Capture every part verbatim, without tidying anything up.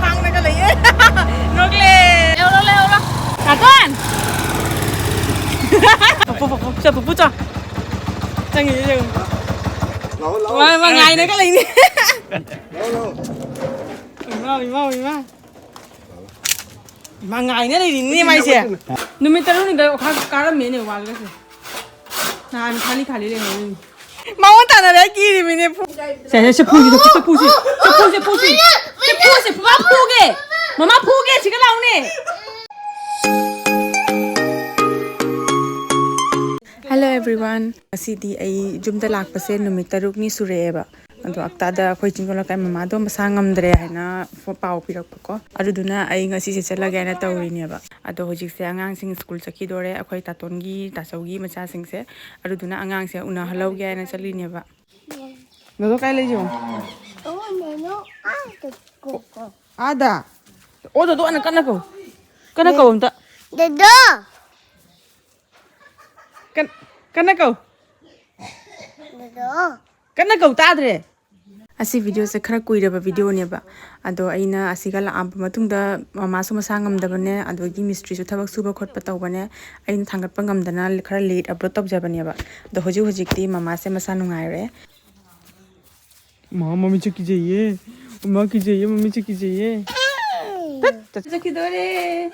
ꯈꯥꯡꯅꯒ ꯂꯩꯌꯦ꯫ ꯅꯣꯛꯂꯦ꯫ ꯂꯦꯎꯔꯣ, ꯂꯦꯎꯔꯣ꯫ ꯀꯥꯇꯣꯟ! ꯄꯨꯄꯨ, ꯄꯨꯄꯨ, ꯆꯣ, ꯄꯨꯄꯨ, ꯆꯣ꯫ ꯆꯪꯉꯤꯁꯦ ꯌꯦꯡꯉꯨ꯫ ꯂꯥꯛꯑꯣ, ꯂꯥꯛꯑꯣ꯫ ꯃꯥ, ꯃꯥ ꯉꯥꯏꯅꯒ ꯂꯩꯅꯤ꯫ ꯂꯥꯛꯑꯣ, ꯂꯥꯛꯑꯣ꯫ ꯏꯃꯥ, ꯏꯃꯥ, ꯏꯃꯥ꯫ ꯃꯥ ꯉꯥꯏꯅ ꯂꯩꯔꯤꯅꯤꯅꯦ ꯃꯥꯏꯁꯦ꯫ ꯅꯨꯃꯤꯠ ꯇꯔꯨꯛꯅꯤꯗ ꯑꯣꯈꯥꯛ ꯀꯥꯔꯝꯃꯦꯅꯦ ꯋꯥꯜꯒꯁꯦ꯫ ꯅꯍꯥꯟ ꯈꯥꯂꯤ ꯈꯥꯂꯤ ꯂꯩꯍꯧꯔꯤꯅꯤ꯫ ꯃꯉꯣꯟ ꯇꯥꯟꯅꯔꯦ ꯀꯤꯔꯤꯃꯤꯅꯦ꯫ ꯁꯦ, ꯁꯦ, ꯆꯐꯨꯁꯤ, ꯆꯐꯨꯁꯤ, ꯆꯐꯨꯁꯤ, ꯆꯐꯨꯁꯤ꯫ ꯆꯐꯨꯁꯤ, ꯃꯃꯥ ꯐꯨꯒꯦ꯫ ꯃꯃꯥ ꯐꯨꯒꯦ, ꯁꯤꯒ ꯂꯥꯎꯅꯦ꯫ Hello everyone, ꯉꯁꯤꯗꯤ ꯑꯩ ꯌꯨꯝꯗ ꯂꯥꯛꯄꯁꯦ ꯅꯨꯃꯤꯠ ꯇꯔꯨꯛꯅꯤ ꯁꯨꯔꯛꯑꯦꯕ꯫ ꯑꯗꯣ ꯑꯛꯇꯥꯗ ꯑꯩꯈꯣꯏ ꯆꯤꯡꯒꯣꯜ ꯂꯩꯀꯥꯏ ꯃꯃꯥꯗꯣ ꯃꯁꯥ ꯉꯝꯗ꯭ꯔꯦ ꯍꯥꯏꯅ ꯐꯣ-, ꯄꯥꯎ ꯄꯤꯔꯛꯄꯀꯣ꯫ ꯑꯗꯨꯗꯨꯅ ꯑꯩ ꯉꯁꯤꯁꯦ ꯆꯠꯂꯒꯦ ꯍꯥꯏꯅ ꯇꯧꯔꯤꯅꯦꯕ꯫ ꯑꯗꯣ ꯍꯧꯖꯤꯛꯁꯦ ꯑꯉꯥꯡꯁꯤꯡ ꯁ꯭ꯀꯨꯜ ꯆꯠꯈꯤꯗꯣꯔꯦ, ꯑꯩꯈꯣꯏ ꯇꯥꯇꯣꯟꯒꯤ, ꯇꯥꯆꯧꯒꯤ ꯃꯆꯥꯁꯤꯡꯁꯦ꯫ ꯑꯗꯨꯗꯨꯅ ꯑꯉꯥꯡꯁꯦ ꯎꯅꯍꯜꯂꯧꯒꯦ ꯍꯥꯏꯅ ꯆꯠꯂꯤꯅꯦꯕ꯫ ꯗꯣꯗꯣ ꯀꯥꯏ ꯂꯩꯁꯦ? ꯑꯥꯗ? ꯑꯣ, ꯗꯣꯗꯣ ꯑꯅ ꯀꯟꯅ ꯀꯧ꯫ ꯀꯟꯅ ꯀꯧ ꯑꯝꯇ꯫ ꯗꯣꯗꯣ! ꯀꯟ-, ꯀꯟꯅ ꯀꯧ꯫ ꯗꯣꯗꯣ! ꯀꯟꯅ ꯀꯧ ꯇꯥꯗ꯭ꯔꯦ꯫ ꯑꯁꯤ ꯚꯤꯗꯤꯑꯣꯁꯦ ꯈꯔ ꯀꯨꯏꯔꯕ ꯚꯤꯗꯤꯑꯣꯅꯦꯕ꯫ ꯑꯗꯣ ꯑꯩꯅ ꯑꯁꯤꯒ ꯂꯥꯛꯑꯕ ꯃꯇꯨꯡꯗ ꯃꯃꯥꯁꯨ ꯃꯁꯥ ꯉꯝꯗꯕꯅꯦ, ꯑꯗꯒꯤ ꯃꯤꯁꯇ꯭ꯔꯤꯁꯨ ꯊꯕꯛ ꯁꯨꯕ ꯈꯣꯠꯄ ꯇꯧꯕꯅꯦ꯫ ꯑꯩꯅ ꯊꯥꯡꯒꯠꯄ ꯉꯝꯗꯅ ꯈꯔ ꯂꯦꯠ ꯑꯞꯂꯣꯗ ꯇꯧꯖꯕꯅꯦꯕ꯫ ꯑꯗꯣ ꯍꯧꯖꯤꯛ ꯍꯧꯖꯤꯛꯇꯤ ꯃꯃꯥꯁꯦ ꯃꯁꯥ ꯅꯨꯡꯉꯥꯏꯔꯦ꯫ ꯃꯥ ꯃꯃꯤꯠꯁꯦ ꯀꯤꯖꯩꯌꯦ꯫ ꯃꯥ ꯀꯤꯖꯩꯌꯦ, ꯃꯃꯤꯠꯁꯦ ꯀꯤꯖꯩꯌꯦ꯫ ꯇꯠ, ꯇꯠ꯫ ꯆꯠꯈꯤꯗꯣꯔꯦ꯫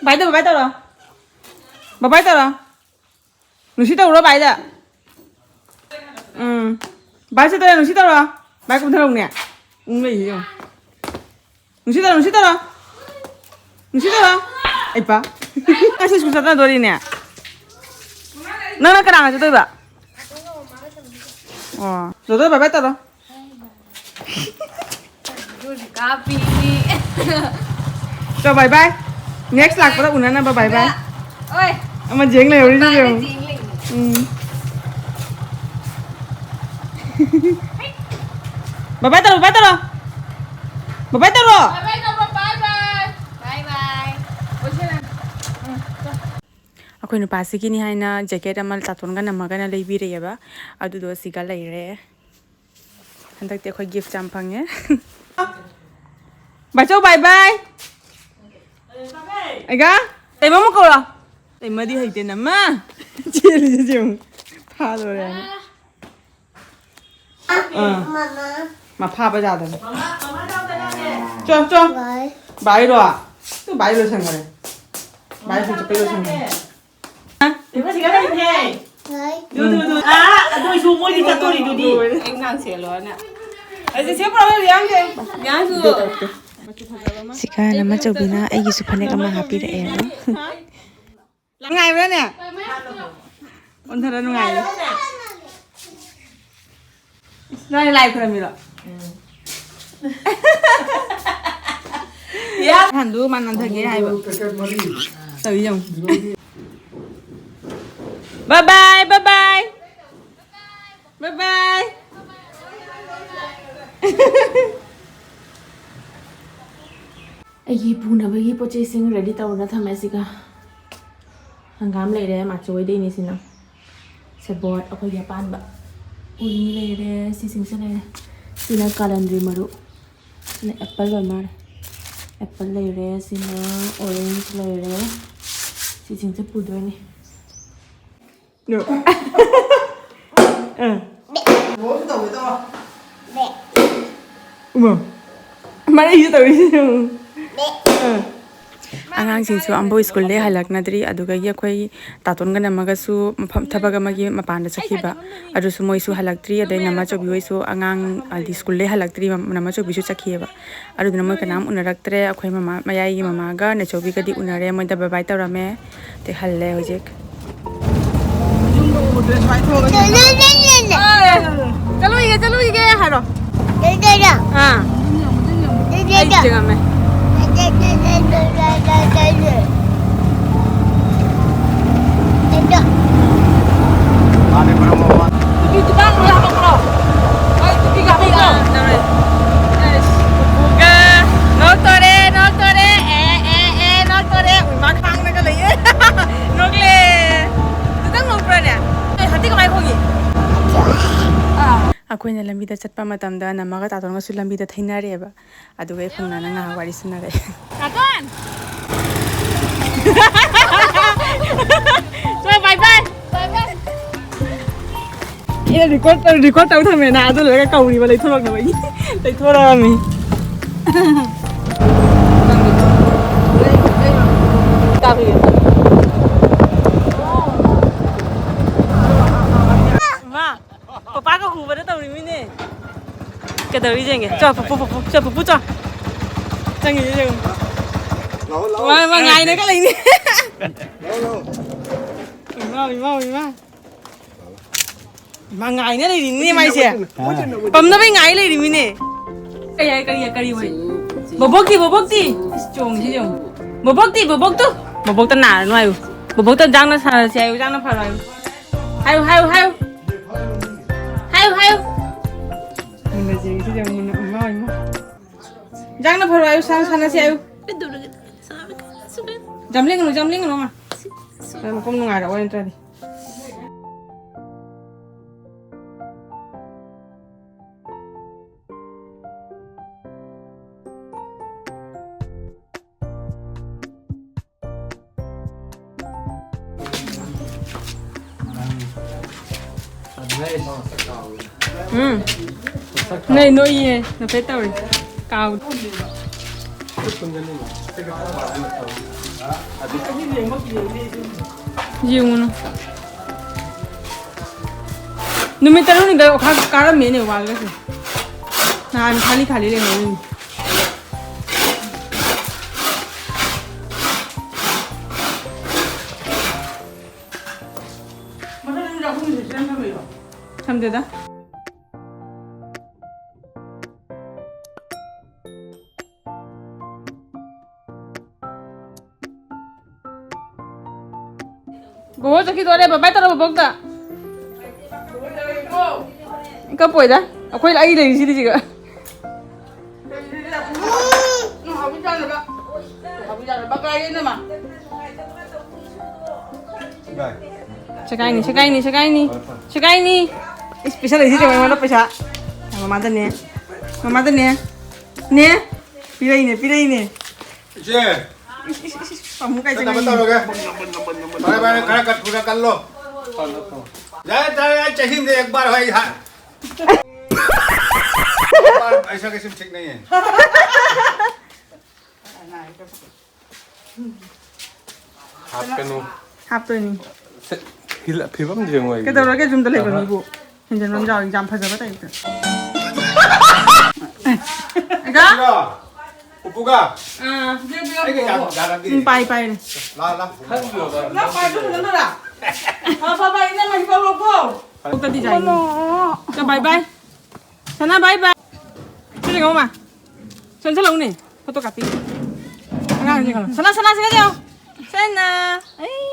ꯕꯥꯏ ꯇꯧꯔꯣ, ꯕꯥꯏ ꯇꯧꯔꯣ꯫ ꯕꯥꯏ ꯇꯧꯔꯣ꯫ ꯅꯨꯡꯁꯤ ꯇꯧꯔꯣ ꯚꯥꯏꯗ꯫ ꯎꯝ꯫ ꯚꯥꯏ ꯁꯤ ꯇꯧꯔꯣ, ꯅꯨꯡꯁꯤ ꯇꯧꯔꯣ꯫ ꯚꯥꯏ ꯀꯨꯝꯊꯔꯛꯎꯅꯦ꯫ ꯎꯝ ꯂꯩꯌꯦ ꯌꯦꯡꯉꯣ꯫ ꯅꯨꯡꯁꯤ ꯇꯧꯔꯣ, ꯅꯨꯡꯁꯤ ꯇꯧꯔꯣ꯫ ꯅꯨꯡꯁꯤ ꯇꯧꯔꯣ꯫ ꯑꯩ ꯄꯥ꯫ ꯉꯁꯤ ꯁ꯭ꯀꯨꯜ ꯆꯠꯅꯗꯣꯔꯤꯅꯦ꯫ ꯅꯪꯅ ꯀꯅꯥꯒ ꯆꯠꯇꯣꯏꯕ? ꯑꯣ꯫ ꯗꯣꯗꯣ ꯕꯥꯏ ꯕꯥꯏ ꯇꯧꯔꯣ꯫ ꯀꯥꯞꯄꯤꯅꯤ꯫ ꯆꯣ, ꯕꯥꯏ ꯕꯥꯏ꯫ ꯅꯦꯛꯁ ꯂꯥꯛꯄꯗ ꯎꯅꯅꯕ ꯕꯥꯏ ꯕꯥꯏ꯫ ꯑꯣꯏ꯫ ꯑꯃ ꯖꯦꯡ ꯂꯩꯍꯧꯔꯤꯁꯦ ꯌꯦꯡꯉꯨ꯫ ꯖꯦꯡ ꯂꯩ꯫ ꯎꯝ꯫ ꯕꯥꯏ ꯕꯥꯏ ꯇꯧꯔꯣ, ꯕꯥꯏ ꯇꯧꯔꯣ꯫ ꯕꯥꯏ ꯕꯥꯏ ꯇꯧꯔꯣ꯫ ꯕꯥꯏ ꯕꯥꯏ ꯇꯧꯔꯣ, ꯕꯥꯏ ꯕꯥꯏ꯫ ꯕꯥꯏ ꯕꯥꯏ꯫ ꯎꯝ, ꯆꯣ꯫ ꯑꯩꯈꯣꯏ ꯅꯨꯄꯥꯁꯤꯒꯤꯅꯤ ꯍꯥꯏꯅ ꯖꯦꯀꯦꯠ ꯑꯃ ꯇꯥꯇꯣꯟꯒ ꯅꯝꯃꯒꯅ ꯂꯩꯕꯤꯔꯛꯑꯦꯕ꯫ ꯑꯗꯨꯗꯣ ꯁꯤꯒ ꯂꯩꯔꯦ꯫ ꯍꯟꯗꯛꯇꯤ ꯑꯩꯈꯣꯏ ꯒꯤꯐ ꯌꯥꯝ ꯐꯪꯉꯦ꯫ ꯕꯥꯏꯆꯧ, bye bye꯫ ꯑꯩꯒ ꯇꯩꯃ ꯑꯃꯨꯛ ꯀꯧꯔꯣ꯫ ꯇꯩꯃꯗꯤ ꯍꯩꯇꯦ ꯅꯝꯃ꯫ ꯆꯦꯜꯂꯤꯁꯦ ꯌꯦꯡꯉꯨ꯫ ꯐꯥꯗꯣꯔꯦ꯫ ꯑꯥ꯫ ꯃꯐꯥ ꯕꯖꯥꯔꯗꯅꯦ꯫ ꯆꯣ, ꯆꯣ꯫ ꯕꯥꯏ꯫ ꯕꯥꯏꯔꯣ? ꯇꯨ ꯕꯥꯏ ꯂꯣꯏꯁꯟꯈꯔꯦ꯫ ꯕꯥꯏ ꯍꯧꯖꯤꯛ ꯆꯠꯄꯩ ꯂꯣꯏꯁꯟꯈꯔꯦ꯫ ꯍꯥ? ꯁꯤꯒ ꯂꯩꯅꯦ꯫ ꯕꯥꯏ꯫ ꯗꯨ, ꯗꯨ, ꯗꯨ꯫ ꯑꯥ, ꯑꯗꯨꯏꯁꯨ ꯃꯣꯏꯗꯤ ꯆꯠꯇꯣꯔꯤꯗꯨꯗꯤ꯫ ꯑꯩ ꯉꯥꯡ ꯁꯦꯜꯂꯣꯅ꯫ ꯑꯩꯁꯦ ꯁꯦ ꯄꯨꯔꯛꯑꯣ, ꯌꯥꯡꯁꯦ꯫ ꯌꯥꯡꯁꯨ꯫ ꯁꯤꯀꯥ ꯅꯃꯆꯧꯕꯤꯅ ꯑꯩꯒꯤꯁꯨ ꯐꯅꯦꯛ ꯑꯃ ꯍꯥꯞꯄꯤꯔꯛꯑꯦ꯫ ꯅꯨꯡꯉꯥꯏꯕ꯭ꯔꯥꯅꯦ? ꯑꯣꯟꯊꯔ ꯅꯨꯡꯉꯥꯏꯔꯦ꯫ ꯅꯣꯏ ꯂꯥꯏ ꯈꯨꯔꯝꯃꯤꯔꯣ? ꯍꯟꯗꯨ ꯃꯥ ꯅꯟꯊꯒꯦ ꯍꯥꯏꯕ꯫ ꯇꯧꯔꯤ ꯌꯦꯡꯉꯨ꯫ Bye bye, bye bye. Bye bye. ꯑꯩꯒꯤ ꯄꯨꯅꯕꯒꯤ ꯄꯣꯠ ꯆꯩꯁꯤꯡ ready ꯇꯧꯔꯒ ꯊꯝꯃꯦ꯫ ꯁꯤꯒ ꯍꯪꯒꯥꯝ ꯂꯩꯔꯦ, ꯃꯥꯆꯧ ꯍꯣꯏꯗꯩꯅꯤ ꯁꯤꯅ꯫ ꯁꯦꯕꯣꯠ ꯑꯩꯈꯣꯏꯒꯤ ꯑꯄꯥꯟꯕ꯫ ꯎꯔꯤ ꯂꯩꯔꯦ, ꯁꯤꯁꯤꯡꯁꯦ ꯂꯩꯔꯦ꯫ ꯁꯤꯅ ꯀꯥꯂꯟꯗ꯭ꯔꯤ ꯃꯔꯨ꯫ ꯁꯤꯅ apple ꯑꯣꯏ ꯃꯥꯜꯂꯦ꯫ Apple ꯂꯩꯔꯦ, ꯁꯤꯅ orange ꯂꯩꯔꯦ꯫ ꯁꯤꯁꯤꯡꯁꯦ ꯄꯨꯗꯣꯏꯅꯤ꯫ ꯑꯥ꯫ ꯏꯃꯥ꯫ ꯃꯔꯩꯁꯨ ꯇꯧꯔꯤꯁꯦ ꯌꯦꯡꯉꯨ꯫ ꯑꯥ꯫ ꯑꯉꯥꯡꯁꯤꯡꯁꯨ ꯑꯝꯐꯥꯎ ꯁ꯭ꯀꯨꯜꯗꯩ ꯍꯜꯂꯛꯅꯗ꯭ꯔꯤ꯫ ꯑꯗꯨꯗꯒꯤ ꯑꯩꯈꯣꯏ ꯇꯥꯇꯣꯟꯒ ꯅꯝꯃꯒꯁꯨ ꯃꯐꯝ, ꯊꯕꯛ ꯑꯃꯒꯤ ꯃꯄꯥꯟꯗ ꯆꯠꯈꯤꯕ꯫ ꯑꯗꯨꯁꯨ ꯃꯣꯏꯁꯨ ꯍꯜꯂꯛꯇ꯭ꯔꯤ꯫ ꯑꯗꯩ ꯅꯃꯥꯆꯧꯕꯤ ꯍꯣꯏꯁꯨ ꯑꯉꯥꯡ, ꯍꯥꯏꯗꯤ, ꯁ꯭ꯀꯨꯜꯗꯩ ꯍꯜꯂꯛꯇ꯭ꯔꯤ꯫ ꯅꯃꯥꯆꯧꯕꯤꯁꯨ ꯆꯠꯈꯤꯑꯕ꯫ ꯑꯗꯨꯗꯨꯅ ꯃꯣꯏ ꯀꯅꯥꯝ ꯎꯅꯔꯛꯇ꯭ꯔꯦ꯫ ꯑꯩꯈꯣꯏ ꯃꯃꯥ, ꯃꯌꯥꯏꯒꯤ ꯃꯃꯥꯒ ꯅꯦꯆꯧꯕꯤꯒꯗꯤ ꯎꯅꯔꯦ꯫ ꯃꯣꯏꯗ bye bye ꯇꯧꯔꯝꯃꯦ꯫ ꯑꯗꯩ ꯍꯜꯂꯦ ꯍꯧꯖꯤꯛ꯫ ꯆꯠꯂꯨꯏꯒꯦ, ꯆꯠꯂꯨꯏꯒꯦ ꯍꯥꯏꯔꯣ꯫ ꯑꯥ꯫ ꯑꯩ ꯆꯪꯉꯝꯃꯦ꯫ ꯇꯨꯄꯤ ꯇꯨꯄꯥꯟ ꯂꯣꯏ ꯍꯥꯞꯄꯛꯄ꯭ꯔꯣ? ꯑꯩ ꯇꯨꯄꯤꯒ ꯍꯥꯞꯄꯛꯄ꯭ꯔꯣ? ꯇꯧꯔꯦ꯫ ꯑꯁ, ꯄꯨꯄꯨꯒ ꯅꯣꯛꯇꯣꯔꯦ, ꯅꯣꯛꯇꯣꯔꯦ꯫ ꯑꯦ, ꯑꯦ, ꯑꯦ, ꯅꯣꯛꯇꯣꯔꯦ꯫ ꯎꯏ, ꯃꯥ ꯈꯥꯡꯅꯒ ꯂꯩꯌꯦ꯫ ꯅꯣꯛꯂꯦ꯫ ꯑꯗꯨꯗꯪ ꯅꯣꯛꯄ꯭ꯔꯥꯅꯦ? ꯑꯦ, ꯍꯥꯇꯤ ꯀꯃꯥꯏ ꯈꯣꯡꯉꯤ? ꯑꯥ꯫ ꯑꯩꯈꯣꯏꯅ ꯂꯝꯕꯤꯗ ꯆꯠꯄ ꯃꯇꯝꯗ ꯅꯝꯃꯒ ꯇꯥꯇꯣꯟꯒꯁꯨ ꯂꯝꯕꯤꯗ ꯊꯩꯅꯔꯦꯕ꯫ ꯑꯗꯨꯒ ꯑꯩꯈꯣꯏ ꯃꯅꯥꯅ ꯉꯥꯏꯍꯥꯛ ꯋꯥꯔꯤ ꯁꯥꯟꯅꯔꯛꯑꯦ꯫ ꯇꯥꯇꯣꯟ! ꯆꯣ, bye bye! Bye bye! ꯑꯦ, record ꯇꯧ-, record ꯇꯧ ꯊꯝꯃꯦꯅ, ꯑꯗꯨ ꯂꯣꯏꯔꯒ ꯀꯧꯔꯤꯕ ꯂꯩꯊꯣꯔꯛꯅꯕꯒꯤ꯫ ꯂꯩꯊꯣꯔꯛꯑꯃꯤ꯫ ꯏꯃꯥ! ꯄꯄꯥꯒ ꯍꯨꯕꯗ ꯇꯧꯔꯤꯃꯤꯅꯦ꯫ ꯀꯩꯗꯧꯔꯤ ꯌꯦꯡꯒꯦ꯫ ꯆꯣ, ꯄꯨꯄꯨ, ꯄꯨꯄꯨ, ꯆꯣ, ꯄꯨꯄꯨ, ꯆꯣ꯫ ꯆꯪꯉꯤꯁꯦ ꯌꯦꯡꯉꯨ꯫ ꯂꯥꯛꯑꯣ, ꯂꯥꯛꯑꯣ꯫ ꯃꯥ, ꯃꯥ ꯉꯥꯏꯅꯒ ꯂꯩꯅꯤ꯫ ꯂꯥꯛꯑꯣ, ꯂꯥꯛꯑꯣ꯫ ꯏꯃꯥ, ꯏꯃꯥ, ꯏꯃꯥ꯫ ꯏꯃꯥ ꯉꯥꯏꯅ ꯂꯩꯔꯤꯅꯤꯅꯦ ꯃꯥꯏꯁꯦ꯫ ꯄꯝꯅꯕꯩ ꯉꯥꯏ ꯂꯩꯔꯤꯃꯤꯅꯦ꯫ ꯀꯔꯤ ꯍꯥꯏ, ꯀꯔꯤ, ꯀꯔꯤ ꯑꯣꯏ? ꯕꯣꯕꯣꯛꯇꯤ, ꯕꯣꯕꯣꯛꯇꯤ꯫ ꯏꯁ, ꯆꯣꯡꯉꯤꯁꯤ ꯌꯦꯡꯉꯨ꯫ ꯕꯣꯕꯣꯛꯇꯤ, ꯕꯣꯕꯣꯛꯇꯨ꯫ ꯕꯣꯕꯣꯛꯇ ꯅꯥꯔꯅꯨ ꯍꯥꯏꯌꯨ꯫ ꯕꯣꯕꯣꯛꯇ ꯍꯤꯟꯖꯥꯡꯅ ꯁꯥꯟꯅꯁꯤ ꯍꯥꯏꯌꯨ, ꯍꯤꯟꯖꯥꯡꯅ ꯐꯔꯣ ꯍꯥꯏꯌꯨ꯫ ꯍꯥꯏꯌꯨ, ꯍꯥꯏꯌꯨ, ꯍꯥꯏꯌꯨ꯫ ꯍꯥꯏꯌꯨ, ꯍꯥꯏꯌꯨ꯫ ꯃꯨꯟꯅ ꯌꯦꯡꯉꯤꯁꯤ ꯌꯦꯡꯉꯨ, ꯃꯨꯟꯅ꯫ ꯏꯃꯥ, ꯏꯃꯥ꯫ ꯍꯤꯟꯖꯥꯡꯅ ꯐꯔꯣ ꯍꯥꯏꯌꯨ, ꯁꯥ-, ꯁꯥꯟꯅꯁꯤ ꯍꯥꯏꯌꯨ꯫ ꯖꯝꯂꯤꯡꯒꯅꯨ, ꯖꯝꯂꯤꯡꯒꯅꯨ, ꯃꯥ꯫ ꯃꯈꯣꯡ ꯅꯨꯡꯉꯥꯏꯔꯛꯑꯣꯏ ꯅꯠꯇ꯭ꯔꯗꯤ꯫ ꯎꯝ꯫ ꯅꯣꯏ, ꯅꯣꯏꯌꯦ꯫ ꯅꯐꯦꯠ ꯇꯧꯔꯤ꯫ ꯀꯥꯎ꯫ ꯌꯦꯡꯉꯨꯅꯨ꯫ ꯅꯨꯃꯤꯠ ꯇꯔꯨꯛꯅꯤꯗ ꯑꯣꯈꯥꯛ ꯀꯥꯔꯝꯃꯦꯅꯦ ꯋꯥꯜꯒꯁꯦ꯫ ꯅꯍꯥꯟ ꯈꯥꯂꯤ ꯈꯥꯂꯤ ꯂꯩꯍꯧꯔꯤꯅꯤ꯫ ꯃꯊꯪ ꯅꯨꯃꯤꯠ ꯑꯍꯨꯝꯅꯤꯗ ꯁꯤꯗ ꯊꯝꯃꯤꯔꯣ? ꯊꯝꯗꯦꯗ꯫ ꯕꯣꯕꯣꯛ ꯆꯠꯈꯤꯗꯣꯔꯦ, bye bye ꯇꯧꯔꯣ ꯕꯣꯕꯣꯛꯇ꯫ ꯀꯞꯄꯣꯏꯗ, ꯑꯩꯈꯣꯏ, ꯑꯩ ꯂꯩꯔꯤꯁꯤꯗꯤ ꯁꯤꯒ꯫ ꯁꯦꯒꯥꯏꯅꯤ, ꯁꯦꯒꯥꯏꯅꯤ, ꯁꯦꯒꯥꯏꯅꯤ, ꯁꯦꯒꯥꯏꯅꯤ꯫ ꯏꯁ, ꯄꯤꯁꯜꯂꯛꯏꯁꯤ ꯀꯩꯅꯣ ꯑꯩꯉꯣꯟꯗ ꯄꯩꯁꯥ? ꯃꯃꯥꯗꯅꯦ꯫ ꯃꯃꯥꯗꯅꯦ꯫ ꯅꯦ꯫ ꯄꯤꯔꯛꯏꯅꯦ, ꯄꯤꯔꯛꯏꯅꯦ꯫ ꯏꯆꯦ꯫ ꯏꯁ, ꯏꯁ, ꯏꯁ, ꯏꯁ, ꯄꯥꯝꯃꯨ ꯀꯥꯏ ꯆꯠꯅꯕ ꯆꯪꯉꯛꯏꯅꯦ꯫ ꯇꯧꯔꯒꯦ꯫ ꯐꯔꯦ, ꯐꯔꯦ, ꯈꯔ ꯀꯠ-, ꯊꯨꯅ ꯀꯜꯂꯣ꯫ ꯌꯥꯔꯦ, ꯌꯥꯔꯦ, ꯌꯥꯔꯦ, ꯆꯍꯤ ꯑꯃꯗ ꯑꯦꯛ ꯕꯥꯔ ꯍꯣꯏ ꯍꯥ-, ꯑꯦꯛ ꯕꯥꯔ ꯑꯩꯁꯥ ꯀꯩꯁꯨ ꯊꯤꯛ ꯅꯩꯌꯦ꯫ ꯍꯥꯞꯀꯅꯨ꯫ ꯍꯥꯞꯇꯣꯏꯅꯤ꯫ ꯁꯦ, ꯐꯤꯂ-, ꯐꯤꯕꯝꯁꯦ ꯌꯦꯡꯉꯣ ꯑꯩꯒꯤ꯫ ꯀꯩꯗꯧꯔꯒꯦ ꯌꯨꯝꯗ ꯂꯩꯕ ꯑꯍ꯫ ꯃꯤꯕꯨ? ꯍꯦꯟꯖꯟꯕ ꯑꯃ ꯌꯥꯎꯔꯤ, ꯌꯥꯝ ꯐꯖꯕ ꯇꯥꯏꯞꯇ꯫ ꯑꯗ? ꯁꯤꯔꯣ? ꯎꯄꯨꯒ? ꯑꯥ, ꯁꯤꯗ ꯄꯤꯔꯣ, ꯑꯩꯒ ꯌꯥ-, ꯄꯤꯔꯣ꯫ ꯌꯥꯔꯗꯤ꯫ ꯎꯝ, ꯄꯥꯏ, ꯄꯥꯏꯔꯦ꯫ ꯂꯥ, ꯂꯥ꯫ ꯅꯪ ꯄꯥꯏꯕ ꯐꯖꯅ ꯂꯥ꯫ ꯐ, ꯐ, ꯐ, ꯏꯅꯝꯃ ꯍꯤꯞꯄꯛꯑꯣꯀꯣ꯫ ꯀꯣꯛꯇꯗꯤ ꯆꯥꯏꯅꯤ꯫ ꯆꯣ, bye bye꯫ ꯁꯅꯥ, bye bye꯫ ꯁꯤꯗ ꯌꯦꯡꯉꯣ, ꯃꯥ꯫ ꯆꯪꯁꯤꯜꯂꯛꯎꯅꯦ, ꯐꯣꯇꯣ ꯀꯥꯞꯄꯤ꯫ ꯑꯉꯥꯡꯁꯤꯡ ꯁꯅꯥ, ꯁꯅꯥ, ꯁꯤꯗ ꯌꯦꯡꯉꯣ꯫ ꯁꯅꯥ꯫ ꯑꯩ꯫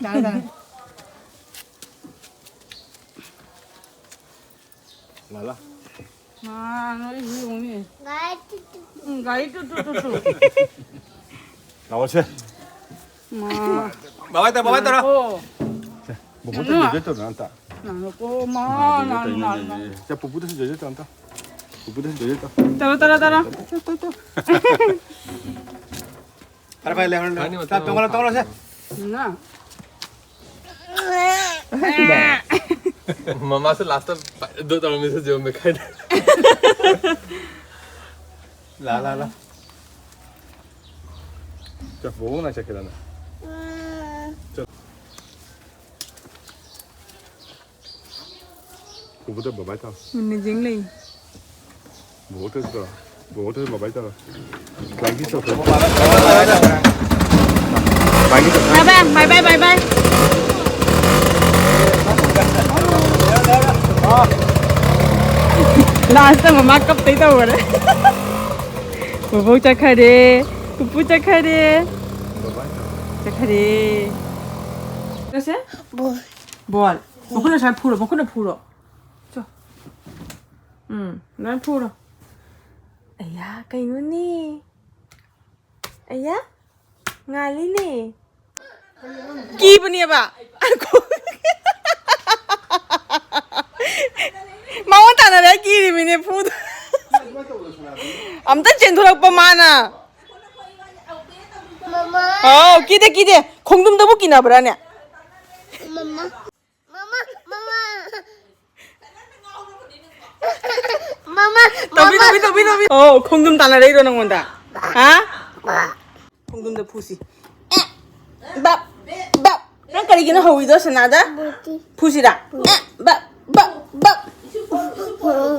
ꯌꯥꯔꯦ, ꯌꯥꯔꯦ꯫ ꯂꯥ, ꯂꯥ꯫ ꯃꯥ, ꯅꯣꯏ ꯍꯨꯏ ꯍꯣꯡꯉꯤ꯫ ꯒꯥꯔꯤ ꯇꯨ ꯇꯨ ꯇꯨ꯫ ꯎꯝ, ꯒꯥꯔꯤ ꯇꯨ ꯇꯨ ꯇꯨ ꯇꯨ꯫ ꯂꯥꯛꯑꯣꯁꯦ꯫ ꯃꯥ꯫ ꯕꯕꯥ ꯇꯧ, ꯕꯕꯥ ꯇꯧꯔꯣ꯫ ꯑꯣ꯫ ꯁꯦ, ꯕꯣꯕꯣꯇ ꯅꯪ꯫ ꯖꯣꯏꯖꯣꯏ ꯇꯧꯔꯣ ꯑꯝꯇ꯫ ꯅꯪ ꯀꯣ ꯃꯥ, ꯃꯥ, ꯅꯪ, ꯖꯣꯏꯖꯣꯏ ꯅꯪ, ꯇꯧꯔꯣ, ꯅꯪ꯫ ꯖꯣꯏꯖꯣꯏ ꯇꯧꯔꯣ꯫ ꯁꯦ, ꯄꯨꯄꯨꯗꯁꯨ ꯖꯣꯏꯖꯣꯏ ꯇꯧꯔꯣ ꯑꯝꯇ꯫ ꯄꯨꯄꯨꯗꯁꯨ ꯖꯣꯏꯖꯣꯏ ꯇꯧꯔꯣ꯫ ꯇꯧꯔꯣ, ꯇꯧꯔꯣ, ꯇꯧꯔꯣ꯫ ꯇꯧ, ꯇꯧ, ꯇꯧ꯫ ꯐꯔꯦ, ꯐꯔꯦ, ꯂꯩꯍꯧꯔꯣ, ꯂꯩꯍꯧꯔꯣ꯫ ꯐꯅꯤ, ꯆꯥ, ꯃꯇꯝ ꯇꯣꯡꯉꯥꯜꯂꯣ, ꯇꯣꯡꯉꯥꯜꯂꯣ, ꯁꯦ꯫ ꯅꯪ꯫ ꯃꯃꯥꯁꯨ ꯂꯥꯁꯇ ꯑꯗꯨ ꯇꯧꯔꯝꯃꯤꯁꯦ ꯖꯤꯑꯣ ꯃꯦꯀꯥꯏꯗ꯫ ꯂꯥ, ꯂꯥ, ꯂꯥ꯫ ꯆꯠ, ꯕꯣꯕꯣ ꯅꯥꯏ ꯆꯠꯀꯦꯔꯥ ꯅꯪ? ꯆꯠ꯫ ꯕꯣꯕꯣꯗ bye bye ꯇꯧ꯫ ꯃꯨꯟꯅ ꯌꯦꯡ ꯂꯩ꯫ ꯕꯣꯕꯣꯇꯁꯨ ꯇꯧꯔꯣ꯫ ꯕꯣꯕꯣꯇꯁꯨ bye bye ꯇꯧꯔꯣ꯫ Bye bye, bye bye, bye bye꯫ Last ꯇ ꯃꯃꯥ ꯀꯞꯇꯩ ꯇꯧꯈꯔꯦ꯫ ꯕꯣꯕꯣꯛ ꯆꯠꯈꯔꯦ꯫ ꯄꯨꯄꯨ ꯆꯠꯈꯔꯦ꯫ ꯆꯠꯈꯔꯦ꯫ ꯀꯩꯁꯦ? ꯕꯣꯜ꯫ ꯕꯣꯜ꯫ ꯃꯈꯨꯠꯅ ꯁꯨꯃꯥꯏꯅ ꯐꯨꯔꯣ, ꯃꯈꯨꯠꯅ ꯐꯨꯔꯣ꯫ ꯆꯣ꯫ ꯎꯝ, ꯑꯗꯨꯃꯥꯏꯅ ꯐꯨꯔꯣ꯫ ꯑꯌꯥ, ꯀꯩꯅꯣꯅꯦ? ꯑꯌꯥ, ꯉꯥꯜꯂꯤꯅꯦ꯫ ꯀꯤꯕꯅꯦꯕ꯫ ꯃꯉꯣꯟ ꯇꯥꯟꯅꯔꯦ, ꯑꯩ ꯀꯤꯔꯤꯃꯤꯅꯦ ꯐꯨꯗ꯫ ꯑꯝꯇ ꯆꯦꯟꯊꯣꯔꯛꯄ ꯃꯥꯅ꯫ ꯃꯃꯥ ꯑꯥꯎ, ꯀꯤꯗꯦ ꯀꯤꯗꯦ꯫ ꯈꯣꯡꯗꯨꯝꯗꯕꯨ ꯀꯤꯅꯕ꯭ꯔꯥꯅꯦ? ꯃꯃꯥ ꯃꯃꯥ ꯃꯃꯥ ꯃꯃꯥ ꯇꯧꯕꯤ ꯇꯧꯕꯤ ꯇꯧꯕꯤ ꯇꯧꯕꯤ꯫ ꯑꯣ, ꯈꯣꯡꯗꯨꯝ ꯇꯥꯟꯅꯔꯛꯏꯔꯣ ꯅꯪꯉꯣꯟꯗ? ꯍꯥ? ꯈꯣꯡꯗꯨꯝꯗ ꯐꯨꯁꯤ꯫ ꯑꯦ, ꯕꯞ ꯕꯞ꯫ ꯅꯪ ꯀꯔꯤꯒꯤꯅꯣ ꯍꯧꯋꯤꯗꯣ ꯁꯅꯥꯗ? ꯐꯨꯁꯤꯔꯥ? ꯑꯦ, ꯕꯞ ꯕꯞ ꯕꯞ꯫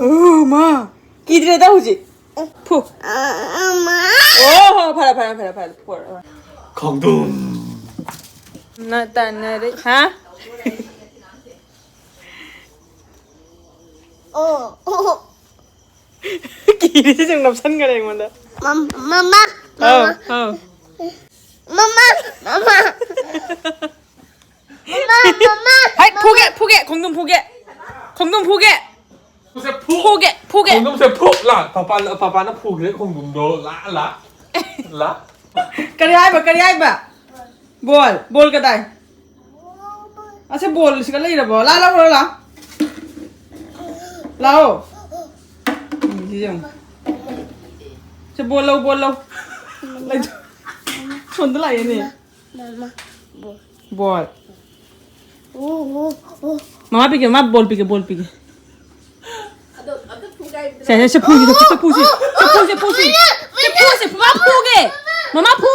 ꯑꯣ ꯃꯥ, ꯀꯤꯗ꯭ꯔꯦꯗ ꯍꯧꯖꯤꯛ꯫ ꯐꯨ꯫ ꯃꯃꯥ ꯑꯣ ꯍꯣ, ꯐꯔꯦ ꯐꯔꯦ ꯐꯔꯦ ꯐꯔꯦ꯫ ꯐꯨꯔꯦ꯫ ꯈꯣꯡꯗꯨꯝ꯫ ꯅ ꯇꯥꯟꯅꯔꯦ꯫ ꯍꯥ? ꯑꯣ ꯑꯣ ꯀꯤꯔꯤꯁꯦ ꯁꯨꯝ ꯅꯞꯁꯟꯈꯔꯦ ꯑꯩꯉꯣꯟꯗ꯫ ꯃꯝ- ꯃꯃꯥ ꯑꯧ ꯃꯃꯥ ꯑꯧ꯫ ꯃꯃꯥ ꯃꯃꯥ ꯃꯃꯥ ꯃꯃꯥ ꯍꯥꯏ, ꯐꯨꯒꯦ ꯐꯨꯒꯦ, ꯈꯣꯡꯗꯨꯝ ꯐꯨꯒꯦ꯫ ꯈꯣꯡꯗꯨꯝ ꯐꯨꯒꯦ꯫ ꯈꯣꯡꯗꯨꯝꯁꯦ ꯐꯨ꯫ ꯐꯨꯒꯦ ꯐꯨꯒꯦ꯫ ꯈꯣꯡꯗꯨꯝꯁꯦ ꯐꯨ꯫ ꯂꯥ, ꯄꯥꯄꯥ, ꯄꯥꯄꯥꯅ ꯐꯨꯈ꯭ꯔꯦ ꯈꯣꯡꯗꯨꯝꯗꯣ꯫ ꯂꯥ, ꯂꯥ, ꯂꯥ꯫ ꯀꯔꯤ ꯍꯥꯏꯕ, ꯀꯔꯤ ꯍꯥꯏꯕ? ꯕꯣꯜ, ꯕꯣꯜ ꯀꯗꯥꯏ? ꯑꯁꯦ ꯕꯣꯜꯁꯤꯒ ꯂꯩꯔꯕꯣ? ꯂꯥ, ꯂꯥ, ꯂꯥ, ꯂꯥ꯫ ꯂꯥꯛꯑꯣ꯫ ꯎꯝ, ꯁꯤ ꯌꯦꯡꯉꯣ꯫ ꯁꯦ ꯕꯣꯜ ꯂꯧ, ꯕꯣꯜ ꯂꯧ꯫ ꯂꯩ-, ꯁꯣꯝꯗ ꯂꯥꯛꯑꯦꯅꯦ꯫ ꯃꯃꯥ ꯕꯣ ꯕꯣꯜ꯫ ꯑꯣ ꯑꯣ ꯑꯣ ꯃꯃꯥ ꯄꯤꯒꯦ, ꯃꯃꯥ ꯕꯣꯜ ꯄꯤꯒꯦ, ꯕꯣꯜ ꯄꯤꯒꯦ꯫ ꯁꯦ, ꯁꯦ, ꯁꯦ, ꯐꯨꯁꯤ, ꯁꯦ, ꯐꯨꯁꯤ, ꯁꯦ, ꯐꯨꯁꯤ, ꯐꯨꯁꯤ꯫ ꯁꯦ, ꯐꯨꯁꯤ, ꯃꯃꯥ ꯐꯨꯒꯦ꯫ ꯃꯃꯥ ꯐꯨ꯫